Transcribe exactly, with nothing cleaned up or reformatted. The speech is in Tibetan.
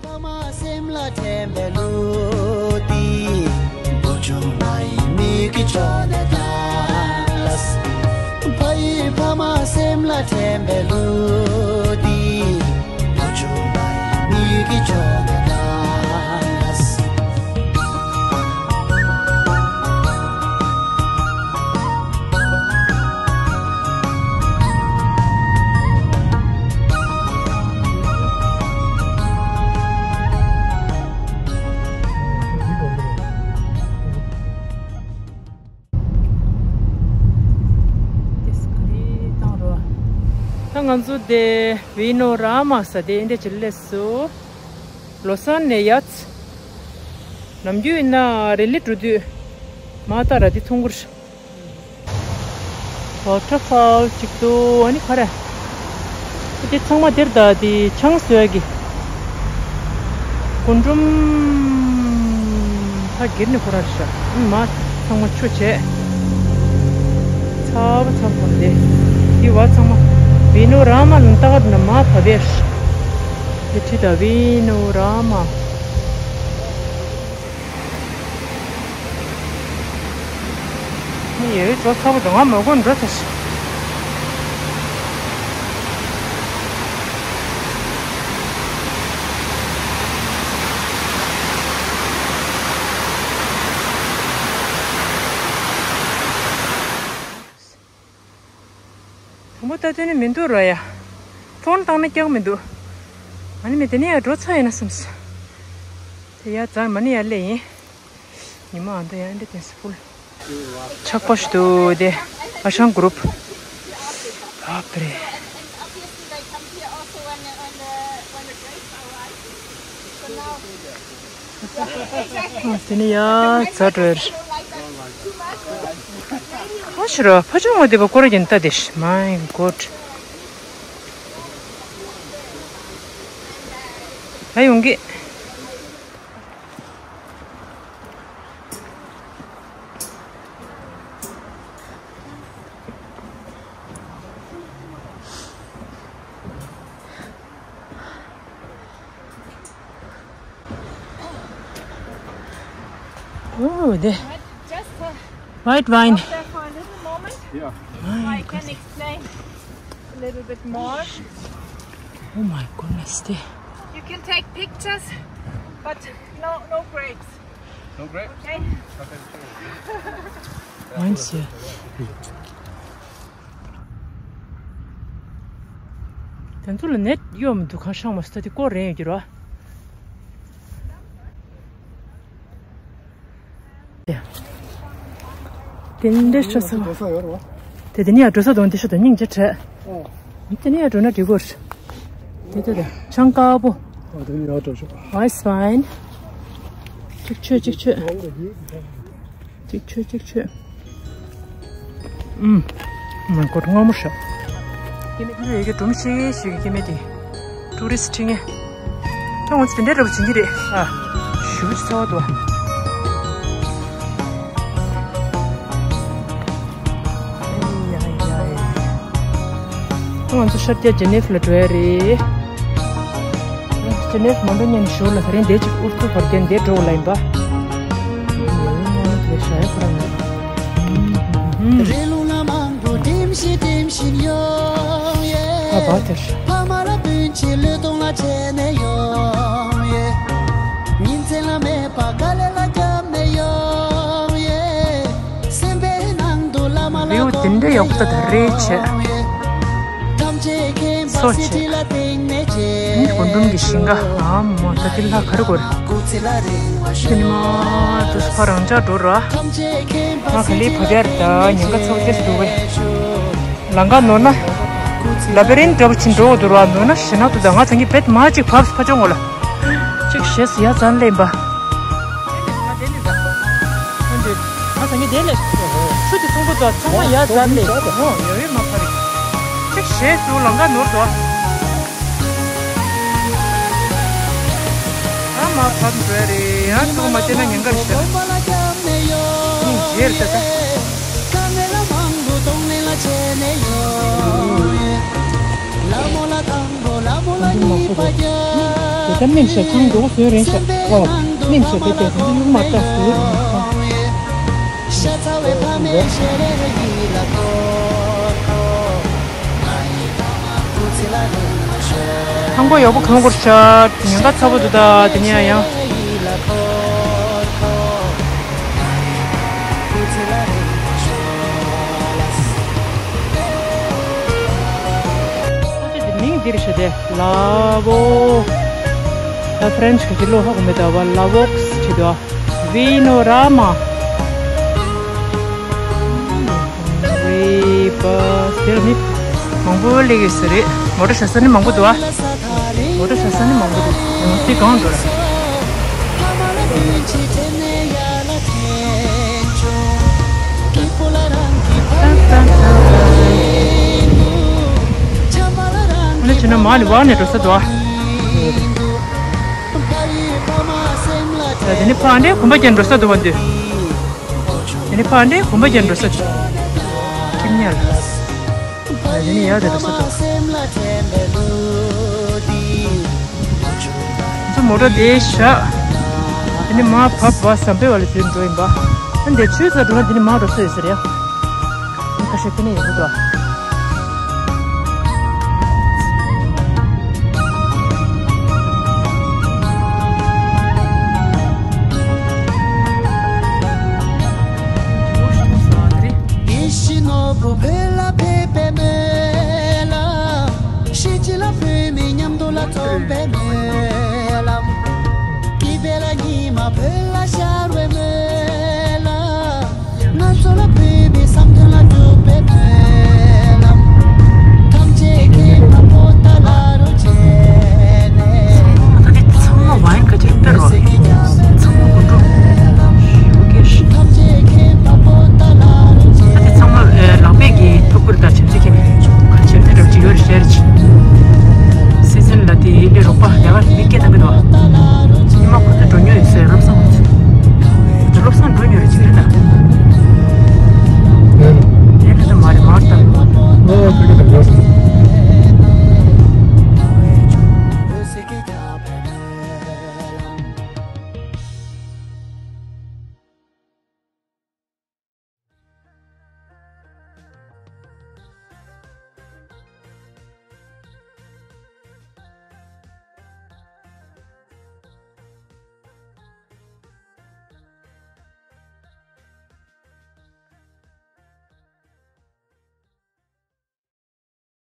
ཕ་མ་སེམས་ལ་དྲན་པའི་གླུ་འདི། བུ་ཆུང་ང་ཡི་མིག་གི་ཕྱོགས་ནས་བཏང་ལ། ཕ་ཡི་ཕ་མ་སེམས་ལ་དྲན་པའི་གླུ་འདི། བུ་ཆུང་ང་ཡི་མིག་གི་ཕྱོགས་ནས་བཏང་ལ། ད་ང་ཚོ་དེ་བི་ནོ་ར་མ་ས་དེ་འདྲ་ཅིག་སླེབས་སོང་། ལོ་སཱན་ནས་ཡར། ནམ་རྒྱུན་ཡིན་ན་རི་ལི་འགྲོ་དུས་མ་ཏཱ་ར་དེ་མཐོང་གི་རེད། ཝ་ཊར་ཕོལ་གཅིག་འདུག་ཨ་ནི་ག་རེ། དེ་ཚང་མ་དེར་ད་དེ་ཆང་བཟོ་ཡ་གི། རྒུན་འབྲུམ། ད་སྒེར་ནས་ཁོ་རང་རེད་ཤག་ཨུ་མ། ཚང་མ་ཆུ་བྱས། ཚ་བ་ཚ་བ་དེ། དེ་བ་ཚང་མ། བི་ནོ་ར་མ་ལ་ལྟ་ག་འགྲོ་ན་མ་བབས་པས། དེ་བྲིས་ད་བི་ནོ་ར་མ། ཡེ་འགྲོ་ཚ་པོ་འདུག་ང་མ་དགོས་འགྲོ་ཚ་ཞིག་དང་པོ་ལྟ་དུས་ནི་མི་འདུག་ར་ཡ། ཕོན་བཏང་ན་སྐྱག་མི་འདུག་ཨ་ནི་མི་དེ་ནས་ཡར་འགྲོ་ཚར་ཡིན་ན་བསམས། དེ་ཡར་འཛེགས་མ་ནི་ཡར་སླེབས་ཡིན། ཉི་མ་ཨ་མདོ་ཡང་འདི་དེ་སུ་ཕུལ། ཆགས་པ་ཞིག་འདུག་དེ། ཨ་ཞང་གུ་རུབ། བབ་རེད། དེ་ནས་ཡར་འཛེགས་འགྲོ་ཡ་རེད། ཨ་ཤི་ར་ཕ་ཆུང་བ་དེ་བ་སྐོར་ར་ཡིན་ལྟ་དེ་ཤི། My God། ད་ཡོང་གི། Oh, the Just uh, white wine. Stop there for a little moment. Yeah. I can explain a little bit more. Oh my goodness, the You can take pictures, but no, no grapes. No grapes? Okay? Wine here. དེ་ཚོ་ལ་ནད་གཡོག་མི་འདུག་ཁ་ཤང་མ་སྟ་དེ་ཀོ་རེན་ཡོད་ཀྱི་རོ། དེ་འདྲ་ཤོ་ས། དེ་དེ་ནི་ཡ་འགྲོ་ས་དང་དེ་ཤོ་དང་སྙིང་རྗེ་བྲལ། དེ་ནི་ཡ་འགྲོ་ན་འགྲིག་གོ། དེ་དེ་དེ་ཆང་དཀར་པོ། ཨ་དེ་ནི་ཡ་འགྲོ་ཤོག Ice wine། གཅིག་མཆོད་གཅིག་མཆོད། གཅིག་མཆོད་གཅིག་མཆོད། ཨུམ། མ་གོ་སྔ་མོ་ཤག་སྐྱེ་དམན་རེ་གི་སྒྲོམ་ཤིག་ཤིག་གི་སྐྱེ་དམན་དེ། ཊུ་རི་སི་ཊི་ཁྲིད་མཁན། ད་ང་ཚོ་དེ་འདྲའི་འདྲ་པོ་བྱེད་ཀྱི་རེད་ཨ། ཞུ་ཚ་བ་འདུག་ཨ། ད་ང་ཚོ་ཤར་རྒྱག་ཇི་ནེབ་ལ་འགྲོ་ཡ་རེད། ཇི་ནེབ་མ་འགྲོ་སྔོན་ཞོར་ལ་ད་རིང་དེ་གཅིག་ཨུར་ཐུ་བར་རྒྱན་དེ་འགྲོ་ལ་ཡིན་པ། ཡང་ང་ཚོ་ཞྭ་ཡ་ཁོ་རང་ཡོད། རི་ལུང་ལ་མང་པོ་འགྲིམ་ཞིག་འགྲིམ་ཞིག་ཡོང་ཡེ། ཨ་བ་དེར། ཕ་མ་ལ་སྤུན་མཆེད་བློས་གཏོང་ལ་བྱས་ནས་ཡོང་ཡེ། ཉིན་མཚན་ལ་མེད་པ་དཀའ་ལས་ལ་བརྒྱབ་ནས་ཡོང་ཡེ། སེམས་པའི་ནང་དུ་བླ་མ་ལ་བེའུ་དེ་འདྲ་ཡག་པོ་ད་ད་རེད་བྱས། ཐམས་ཅད་མཁྱེན་པ་སྲིད་ཁྲི་ལ་བརྟེན་ནས་བྱས། ཨ་ནི་རྒུན་འབྲུམ་གྱི་ཞིང་ཁ་ཨ་མོ་ད་དེ་ལྷ་ག་རེ་དགོས་རེད། དེ་ནི་མ་དུ་ཕ་རང་ཅག་འགྲོ་ར། ང་ག་ལེ་བབ་ཡར་ད་ཉེན་ཁ་ཚ་པོ་ཅན་ཞིག་འདུག་གས། ལམ་ཁ་ནོར་ན། ལ་བེ་རིན་འདྲ་པོ་ཕྱིན་འགྲོ་དགོས་འདུག་ར། ནོར་ན་ཞེ་ན་དུ་ད་ང་ཚང་གི་བེད་མ་ཅིག་བབས་ཕ་ཅོ་ངོ་ལ། ཅིག་ཞེས་ཡ་ཙན་ལེན་པ། ང་ཚང་གི་དེ་ལས་ཆུ་དེ་ཚོང་པོ་དང་ཚང་མ་ཡ་ཙན་ལེན་ཨོ་ཡོད་ཡོད་མ་ཕ་རེད། ཅིག་ཞེས་སུ་ལམ་ཁ་ནོར་དོ། ཨ་མ་བབས་འགྲོ་ཡ་རེད་ཡ། ཐུག་མ་བལྟས་ན་ཉེན་ཁ་རེད་ཤག་སྙིང་རྗེ་རེད་ད་ད། དཀའ་ངལ་མང་པོ་གདོང་ལེན་ལ་བྱས་ནས་ཡོང་ཡེ། ལ་མོ་ལ་དང་པོ་ལ་མོ་ལ་གཉིས་པ་རྒྱ། དེ་ལྟར་སྨིན་ཤ་ཚང་འགྲོ་སོན་རེད་ཤག་ཨོ། སྨིན་ཤ་དེ་དེ་ཚོ་ཡུག་མ་བཏགས་ཟུར། ཤ་ཚ་བའི་ཕ་མའི་ཞལ་ལས་ཡིད་ལ་འཁོར་འཁོར། ཐང་པོ་ཡག་པོ་གང་བསྐོར་ཤག་ཉེན་ཁ་ཚ་པོ་འདུག་ད་དེ་ནས་ཡང་ཡང་། ཨ་ཅེ་དེ་མིང་འདིར་ཤ་དེ་ལ་བོ། ད་ཕ་རན་ཆི་གི་ལོ་ཧ་གོ་མེད་ད་བ་ལ་བོགས་བྲིས་འདུག་བི་ནོ་ར་མ། རེད་པ། དེར་མི་མང་པོ་སླེབས་ཡོད་ས་རེད། མོ་ཊ་བཞག་ས་ནི་མང་པོ་འདུག་ཨ། མོ་ཊ་བཞག་ས་ནི་མང་པོ་འདུག་ཡང་སྲིད་གང་འགྲོ་ར། ཨ་ནི་བྱས་ན་མ་ནི་བར་ནས་འགྲོ་ས་འདུག་ཨ། ད་དེ་ནི་ཕ་འདྲེ་གོམ་པ་རྒྱག་འགྲོ་ས་འདུག་བ་འདུག་དེ་ནི་ཕ་འདྲེ་གོམ་པ་རྒྱག་འགྲོ་ས་འདུག་ཁྱིམ་ཉལ། དེ་ནི་ཡར་དེ་འགྲོ་ས་འདུག་ཚོ་མོ་ཊ་དེ་བཞག་དེ་ནི་མ་བབ་བ་ཟམ་པའི་བ་ལ་དུས་འགྲོ་ཡིན་པ། ཨ་འདི་ཆུའི་རྩ་འགྲོ་ན་དེ་ནི་མ་འགྲོ་ས་ཡོད་ས་རེད། ཁ་ཤས་དེ་ནས་ཡོང་གི་འདུག་ཡེ་ཤེས་ནོར་བུ་བོད་ལ་ཕེབས་པའི་སྨོན་ལམ། ཤེས་བྱ་ལ་བོད་མི་མཉམ་དུ་ལ་འཛོམས་པའི་སྨོན་ལམ། སྐྱིད་པའི་ལ་ཉི་མ་བོད་ལ་ཤར་བའི་སྨོན་ལམ། ང་ཚོ་ལ་བོད་མི་བསམ་དོན་ལ་འགྲུབ་པའི་སྨོན་ལམ། ཐམས་ཅད་མཁྱེན་པ་པོ་ཏཱ་ལ་རུ་བྱས་ནས། ད་འདི་ཚང་མ་བ་ཡིན་ག་ཅིག་སྟེར་རོ། ཚང་མ་དགོད་བྲོ་ཞུ་གེ་ཞུ། ཐམས་ཅད་མཁྱེན་པ་པོ་ཏཱ་ལ་རུ་བྱས། ད་འདི་ཚང་མ་ལག་པས་ཀྱི་ཐུགས་ཁུར་དང་བྱམས་བརྩེ་མཁྱེན་པའི་བྱམས་བརྩེ་རབ་ཅིག་ཡོད་རེད་ཤག་སྲིད་འཛིན་ལ་དེ་ཡིན་ལས་རོགས་པ་ཡག་ག་མི་སྐད་གཏོང་གི་འདུག